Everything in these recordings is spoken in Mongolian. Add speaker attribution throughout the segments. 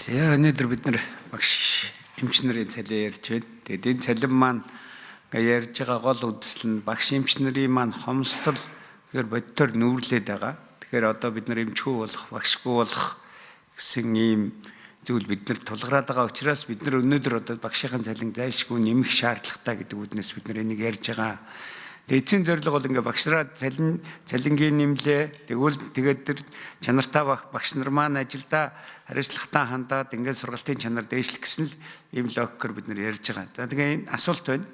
Speaker 1: За, өнөөдөр бид нар багш эмч нарын цалин ярьж байна. Тэгээд энэ цалин маань ингээ ярьж байгаа гол үндсэл нь багш эмч нарын маань хомсдол тэгэхээр бодитоор нүүрлээд байгаа. Тэгэхээр одоо бид нар эмчгүй болох, багшгүй болох гэсэн ийм зүйл бид нар тулгараад байгаа учраас бид нар өнөөдөр одоо багшийн цалин зайлшгүй нэмэх шаардлагатай гэдэг үүднээс бид нар энийг ярьж байгаа. Тэгээ эцсийн зорилго бол ингээ багшраа цалингийн нэмлээ. Тэгвэл тэгээд тэр чанартай багш нар маань ажилдаа хариуцлагатай хандаад ингээ сургалтын чанар дээшлэх гэсэн л ийм логикоор бид нар ярьж байгаа. За, тэгээ энэ асуулт байна.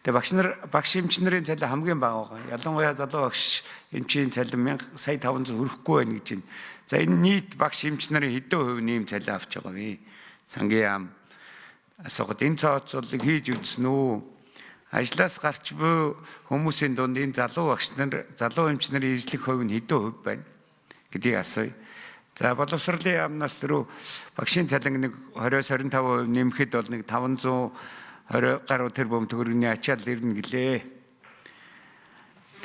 Speaker 1: Тэгээ багш нар, багш эмч нарын цалин хамгийн бага байгаа. Ялангуяа залуу багш эмчийн цалин 1000 сая 500 хүрэхгүй байна гэж байна. За, энэ нийт багш эмч нарын хэдэн хувь нь ийм цалин авч байгаа вэ? Сангийн яам асуугаад, энэ тооцооллыг хийж үзсэн үү? Ажлаас гарч буй хүмүүсийн дунд энэ залуу багш нар, залуу эмч нарын эзлэх хувь нь хэдэн хувь байна гэдгийг асууя. За, боловсролын яамнаас түрүү багшийн цалин нэг 20-оос 25% нэмэхэд бол нэг 520 гаруй тэрбум төгрөгийн ачаал ирнэ гэлээ.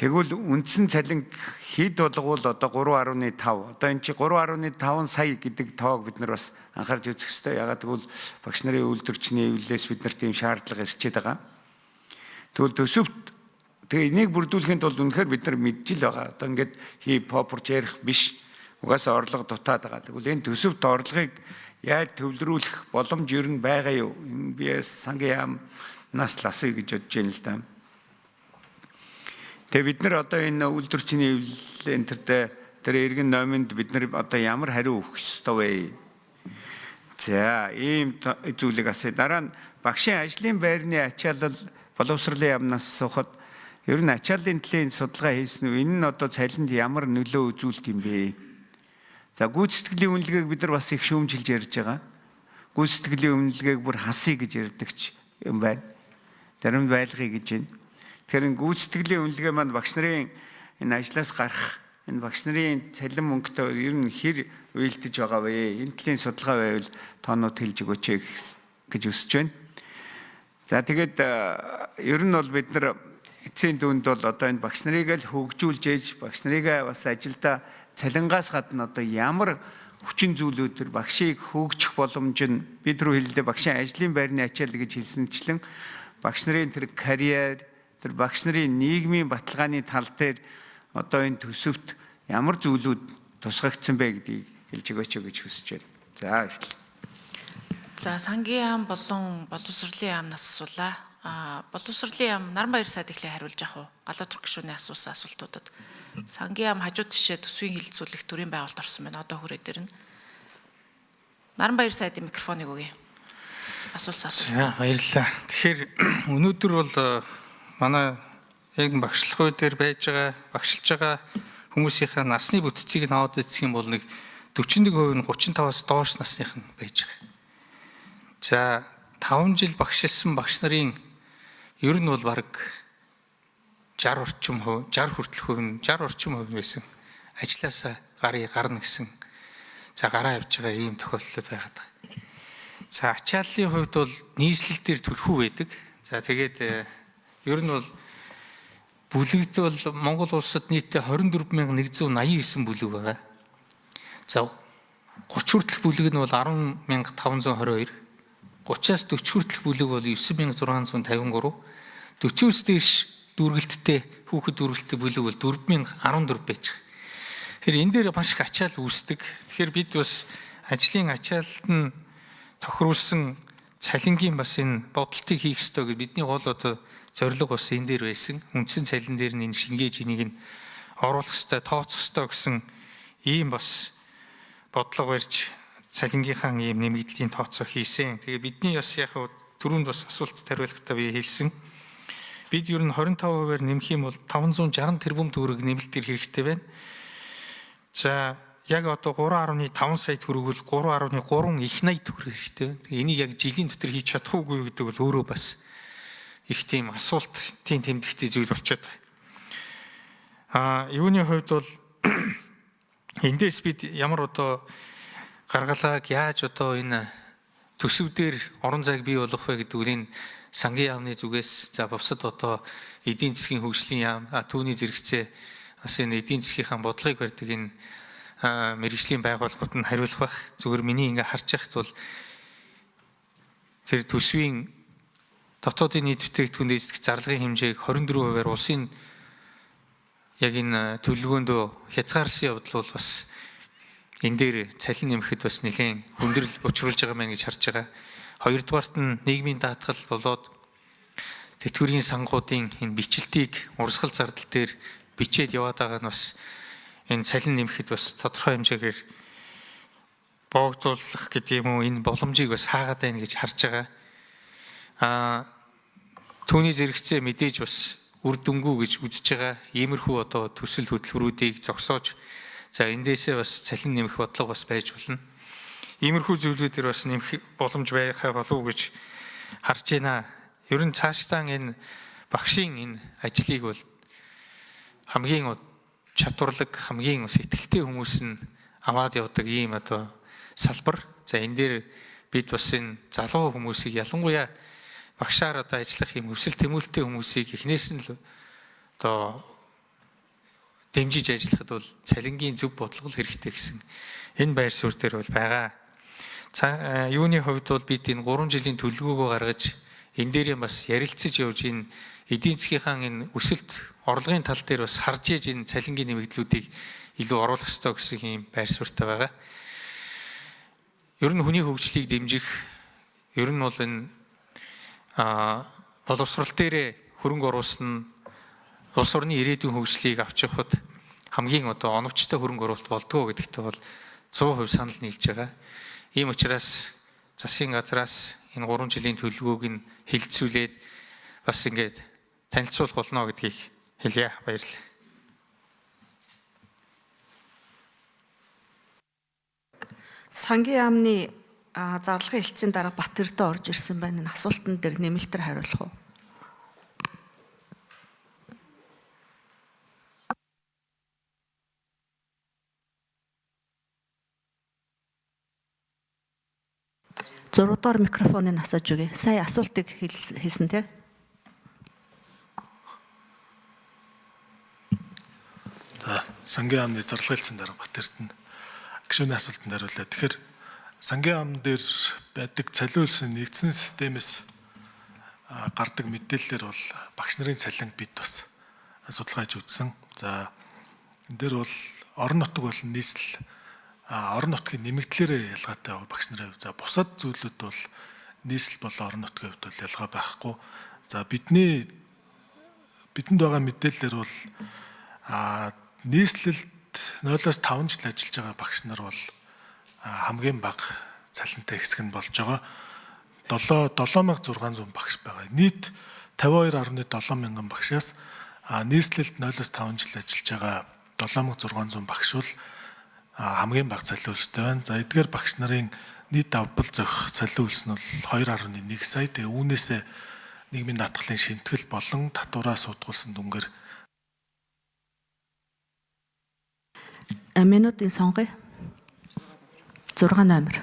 Speaker 1: Тэгвэл үндсэн цалин хэд болгоул одоо 3.5, одоо энэ чи 3.5 сая гэдэг тоог бид нар бас анхаарч үзэх ёстой. Яагаад гэвэл багш нарын үйлдвэрчний эвлэлээс бид нарт ийм шаардлага ирчээд байгаа. Тэгвэл төсөвт тэгээ энийг бүрдүүлэхийн тулд үнэхээр бид нар мэдж л байгаа. Одоо ингээд хий попорч ярих биш. Угаасаа орлого дутаад байгаа. Тэгвэл энэ төсөвт орлогыг яаж төвлөрүүлэх боломж ер нь байгаа юу? Энэ би сангийн яамнаас л асууя гэж бодож байна л да. Тэгээ бид нар одоо энэ үйлдвэрчний эвлэл энэ тэр иргэн номинд бид нар одоо ямар хариу өгөх ёстой вэ? За, ийм зүйлийг асууя. Дараа нь багшийн ажлын байрны ачаалал боловсролын яамнаас асуухад ер нь ачааллын төлөө судалгаа хийсэн үү? Энэ нь одоо цалинд ямар нөлөө үзүүлт юм бэ? За, гүйцэтгэлийн үнэлгээг бид нар бас их шүүмжилж ярьж байгаа. Гүйцэтгэлийн үнэлгээг бүр хасъя гэж ярьдагч юм байна. Зарим байлгая гэж байна. Тэгэхээр энэ гүйцэтгэлийн үнэлгээ маань багш нарын энэ ажлаас гарах, энэ багш нарын цалин мөнгөтэй ер нь хэр уялдаж байгаа вэ? Энэ төрлийн судалгаа байвал тоонууд хэлж өгөөч гэж өсөж байна. За, тэгээд ер нь бол бид нар эцсийн дүнд бол одоо энэ багш нарыг л хөгжүүлж ээж багш нарыг бас ажилдаа цалингаас гадна одоо ямар хүчин зүйлүүд төр багшийг хөгжих боломж нь, бид рүү хэллээ, багшийн ажлын байрны ачаал гэж хэлсэнчлэн багш нарын тэр карьер, тэр багш нарын нийгмийн баталгааны тал дээр одоо энэ төсөвт ямар зүйлүүд тусгагдсан бэ гэдгийг хэлж өгөөч гэж хүсэж байна. За, эхлэе.
Speaker 2: За, сангийн яам болон боловсролын яамнаас асуулаа. Боловсролын яам Наранбаяр сайд эхлээ хариулж авах уу? Галуутар гишүүний асуусан асуултуудад. Сангийн яам хажуу тишээ төсвийн хилцүүлэх төрийн байгуулалт орсон байна. Одоо хүрээ дээр нь. Наранбаяр сайдын микрофоныг өгье. Асуулсан асуулт.
Speaker 3: За, баярлалаа. Тэгэхээр өнөөдөр бол манай яг багшлах үе дээр байж байгаа, багшилж байгаа хүмүүсийнхээ насны бүтцийг нь аваад үзэх юм бол нэг 41% нь 35-аас доош насных нь байж байгаа. За, 5 жил багшилсан багш нарын ер нь бол бараг 60 орчим хувь, 60 хүртэлх хувь нь, 60 орчим хувь нь байсан. Ажлаасаа гарыг гарна гэсэн. За, гараа явж байгаа ийм тохиолдол байгаад байгаа. За, ачааллын хувьд бол нийслэл дээр түлхүү байдаг. За, тэгээд ер нь бол бүлэгт бол Монгол улсад нийтдээ 24,189 бүлэг байгаа. За, 30 хүртэлх бүлэг нь бол 10,522. 30-аас 40 хүртэлх бүлэг бол 9,653. 40-оос дээш дүүргэлттэй, хүүхэд дүүргэлттэй бүлэг бол 4,014 байж байгаа. Тэгэхээр энэ дээр маш их ачаал үүсдэг. Тэгэхээр бид бас ажлын ачаалалд нь тохируулсан цалингийн бас энэ бодолтыг хийх ёстой гэж бидний гол одоо зорилго бас энэ дээр байсан. Үндсэн цалин дээр нь энэ шингээж энийг нь оруулах ёстой, тооцох ёстой гэсэн ийм бас бодлого барьж цалингийнхаа ийм нэмэгдлийн тооцоо хийсэн. Тэгээ бидний бас яг түрүүнд бас асуулт хариулахдаа би хэлсэн. Бид ер нь 25%-аар нэмэх юм бол 560 тэрбум төгрөг нэмэлт ирэх хэрэгтэй байна. За, яг одоо 3.5 сая төгрөг бол 3.3 их 80 төгрөг хэрэгтэй байна. Тэгээ энийг яг жилийн дотор хийж чадах уугүй гэдэг бол өөрөө бас их тийм асуултын тэмдэгтээ зүйл болчиход байгаа. Юуны хувьд бол эндээс бид ямар одоо гаргалгааг яаж одоо энэ төсөв дээр орон зайг бий болгох вэ гэдэг үл энэ сангийн яамны зүгээс, за, бусад одоо эдийн засгийн хөгжлийн яам, түүний зэрэгцээ бас энэ эдийн засгийнхаа бодлогыг барьдаг энэ мэргэжлийн байгууллагууд нь хариулах байх. Зүгээр миний ингээ харж байхад бол тэр төсвийн дотоодын нийт бүтээгдэхүүн дээдсэх зарлагын хэмжээг 24%-аар улсын яг энэ төлөвлөгөөндөө хязгаарсан явдал бол бас энэ дээр цалин нэмэхэд бас нэлээд хүндрэл учруулж байгаа мэн гэж харж байгаа. Хоёрдугаарт нь нийгмийн даатгал болоод тэтгэврийн сангуудын энэ бичлэлтийг урсгал зардал дээр бичээд яваад байгаа нь бас энэ цалин нэмэхэд бас тодорхой хэмжээгээр боогдуулах гэдэг юм уу, энэ боломжийг бас хаагаад байна гэж харж байгаа. Түүний зэрэгцээ мэдээж бас үр дүнгүй гэж үзэж байгаа. Иймэрхүү одоо төсөл хөтөлбөрүүдийг зогсоож, за эндээсээ бас цалин нэмэх бодлого бас байж болно. Иймэрхүү зүйлүүдээр бас нэмэх боломж байхаа болов уу гэж харж байна. Ер нь цаашдаа энэ багшийн энэ ажлыг бол хамгийн чадварлаг, хамгийн бас ихтгэлтэй хүмүүс нь аваад явдаг ийм одоо салбар. За энэ дээр бид бас энэ залуу хүмүүсийг, ялангуяа багшаар одоо ажиллах юм өсөл тэмүүлэлтэй хүмүүсийг эхнээс нь л одоо дэмжиж ажиллахад бол цалингийн зөв бодлого хэрэгтэй гэсэн энэ байр суурь дээр бол байгаа. Юуны хувьд бол бид энэ 3 жилийн төлөвлөгөөгөө гаргаж, энэ дээрээ бас ярилцаж явж, энэ эдийн засгийнхаа энэ өсөлт орлогын тал дээр бас харж иж энэ цалингийн нэмэгдлүүдийг илүү оруулах ёстой гэсэн юм байр суурьтай байгаа. Ер нь хүний хөгжлийг дэмжих, ер нь бол энэ боловсрол дээрээ хөрөнгө оруулсан нь улс орны ирээдүйн хөгжлийг авч явахад хамгийн одоо оновчтой хөрөнгө оруулалт болдгоо гэдэгт бол 100% санал нийлж байгаа. Ийм учраас засгийн газраас энэ 3 жилийн төлөвлөгөөг нь хилцүүлээд бас ингээд танилцуулах болно гэдгийг хэлье. Баярлалаа.
Speaker 4: Сангийн яамны зарлагын хэлтсийн дарга Батэрдээ орж ирсэн байна. Энэ асуултан дээр нэмэлтээр хариулах уу? Зургадугаар микрофоныг асааж өгье. Сая асуултыг хэлсэн тий.
Speaker 5: За, сангийн яамны зарлага хэлсэн дарга Батэрдэн гишүүний асуултанд хариулъя. Тэгэхээр сангийн яам дээр байдаг цалин үлсэн нэгдсэн системээс гардаг мэдээллээр бол багш нарын цалин бид бас судалгаа хийж үзсэн. За, энэ дээр бол орон нутаг болон нийслэл, орон нутгийн нэмэгдлээрээ ялгаатай багш нарын хувьд. За, бусад зүйлүүд бол нийслэл болон орон нутгийн хувьд бол ялгаа байхгүй. За, бидний бидэнд байгаа мэдээллээр бол нийслэлд 0-оос 5 жил ажиллаж байгаа багш нар бол хамгийн бага цалинтай хэсэг нь болж байгаа. 7 7600 багш байгаа. Нийт 52.7 мянган багшаас нийслэлд 0-оос 5 жил ажиллаж байгаа 7600 багш бол хамгийн бага цалин өсөлттэй байна. За, эдгээр багш нарын нийт давбал зохих цалин үлс нь бол 2.1 сая. Тэгээ үүнээсээ нийгмийн даатгалын шимтгэл болон татвараа суудгуулсан дүнгээр
Speaker 4: Минутын сонгоё. 6 номер.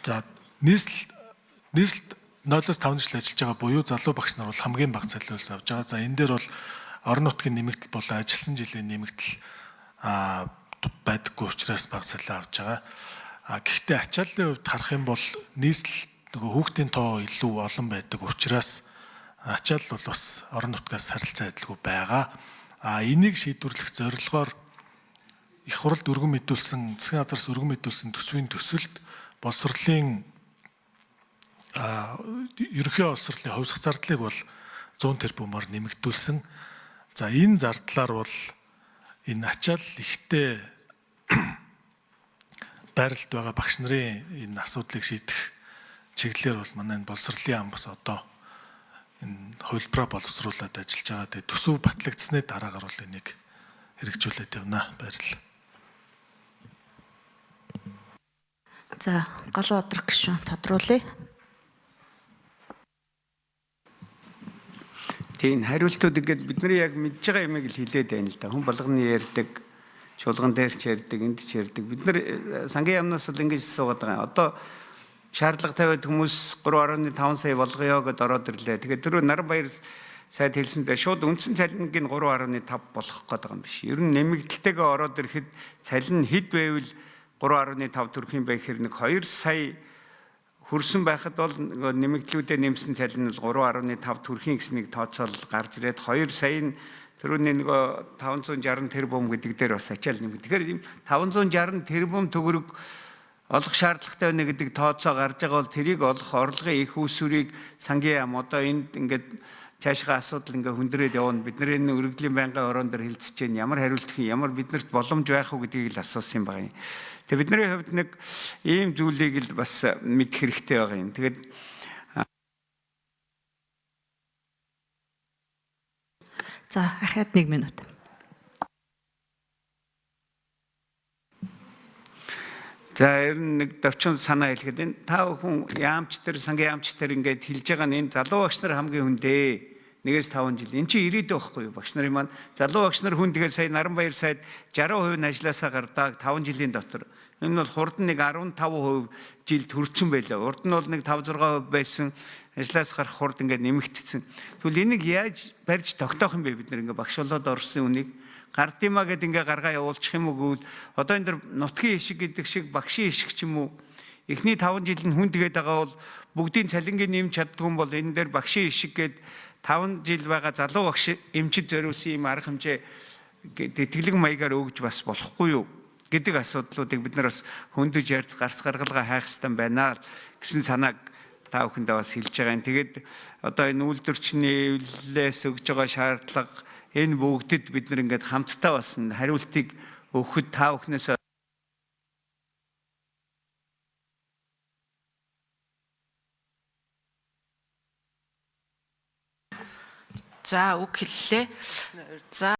Speaker 5: За, нийслэлд 0-оос 5 жил ажиллаж байгаа буюу залуу багш нар бол хамгийн бага цалин үлс авч байгаа. За, энэ дээр бол орон нутгийн нэмэгдэл болон ажилласан жилийн нэмэгдэл байдаггүй учраас бага цалин авч байгаа. Гэхдээ ачааллын хувьд харах юм бол нийслэл нөгөө хүүхдийн тоо илүү олон байдаг учраас ачаал бол бас орон нутгаас харилцаа адилгүй байгаа. Энийг шийдвэрлэх зорилгоор их хурлд өргөн мэдүүлсэн, засгийн газраас өргөн мэдүүлсэн төсвийн төсөлд боловсролын ерөнхий боловсролын хувьсах зардлыг бол 100 тэрбумаар нэмэгдүүлсэн. За, энэ зардлаар бол энэ ачаал ихтэй байралд байгаа багш нарын энэ асуудлыг шийдэх чиглэлээр бол манай энэ боловсролын яам бас одоо энэ хувилбараа боловсруулад ажиллаж байгаа. Тэгээ төсөв батлагдсны дараагаар бол энийг хэрэгжүүлээд явна. Баярлалаа.
Speaker 4: За, Галуу Адрах гишүүн тодруулъя.
Speaker 1: Тийм, хариултууд ингээд бидний яг мэдж байгаа юмыг л хэлээд байна л да. Хүн болгоны ярьдаг, чуулган дээр ч ярьдаг, энд ч ярьдаг. Бид нар сангийн яамнаас бол ингэж суугаад байгаа. Одоо шаардлага тавиад хүмүүс 3.5 сая болгоё гэдээ ороод ирлээ. Тэгээд түрүү Наран баяр Сайд хэлсэндээ шууд үндсэн цалингийн 3.5 болох гээд байгаа юм биш. Ер нь нэмэгдэлтэйгээ ороод ирэхэд цалин хэд байвал 3.5 төрөх юм бэ гэхээр нэг 2 сая хөрсөн байхад бол нөгөө нэмэгдлүүдээ нэмсэн цалин нь 3.5 төрхийн гэсэн нэг тооцоолол гарч ирээд 2 сая нь тэрүүний нөгөө 560 тэрбум гэдэг дээр бас ачаал нэмэг. Тэгэхээр ийм 560 тэрбум төгрөг олох шаардлагатай байна гэдэг тооцоо гарч байгаа бол тэрийг олох орлогын их үүсвэрийг сангийн яам одоо энд ингээд цаашгаа асуудал ингээ хүндрээд явна. Бид нар энэ өргөдлийн байнгын ороон дээр хилцэж байна. Ямар хариулт юм, ямар биднэрт боломж байх уу гэдгийг л асуусан юм байна. Тэгээ бидний хувьд нэг ийм зүйлийг л бас мэдэх хэрэгтэй байгаа юм. Тэгээд
Speaker 4: За ахаад 1 минут.
Speaker 1: За ер нь нэг давчин санаа хэлэхэд энэ та бүхэн яамч тэр сангийн яамч тэр ингээд хэлж байгаа нь энэ залуу багш нар хамгийн хүндээ. 1-5 жил. Энд чинь ирээдүй байхгүй юу? Багш нарын маань залуу багш нар хүн тэгээд сая Наранбаяр сайд 60% нь ажилласаа гардаг 5 жилийн дотор. Энэ бол хурд нь нэг 15% жилд хүрсэн байлаа. Урд нь бол нэг 5 6% байсан. Ажлаас гарах хурд ингээд нэмэгдсэн. Тэгвэл энийг яаж барьж тогтоох юм бэ бид нар ингээд багш болоод орсон үнийг гардимаа гэд ингээ гаргаа явуулчих юм уу гэвэл одоо энэ дэр нутгийн ишиг гэдэг шиг багшийн ишиг ч юм уу эхний 5 жил нь хүн тэгээд байгаа бол бүгдийн цалингийн нэмж чаддгүй юм бол энэ дээр багшийн ишиг гэд 5 жил байгаа залуу багш эмчид зориулсан юм арга хэмжээ тэтгэлэг маягаар өгж бас болохгүй юу гэдэг асуудлуудыг бид нар бас хөндөж ярьж гарц гаргалгаа хайх хэрэгтэй байна гэсэн санааг та бүхэндээ бас хэлж байгаа юм. Тэгээд одоо энэ үйлдвэрчний эвлэлээс өгж байгаа шаардлага энэ бүгдэд бид нар ингээд хамтдаа бас хариултыг өгөхөд та бүхнээс
Speaker 2: За үг хэллээ. За.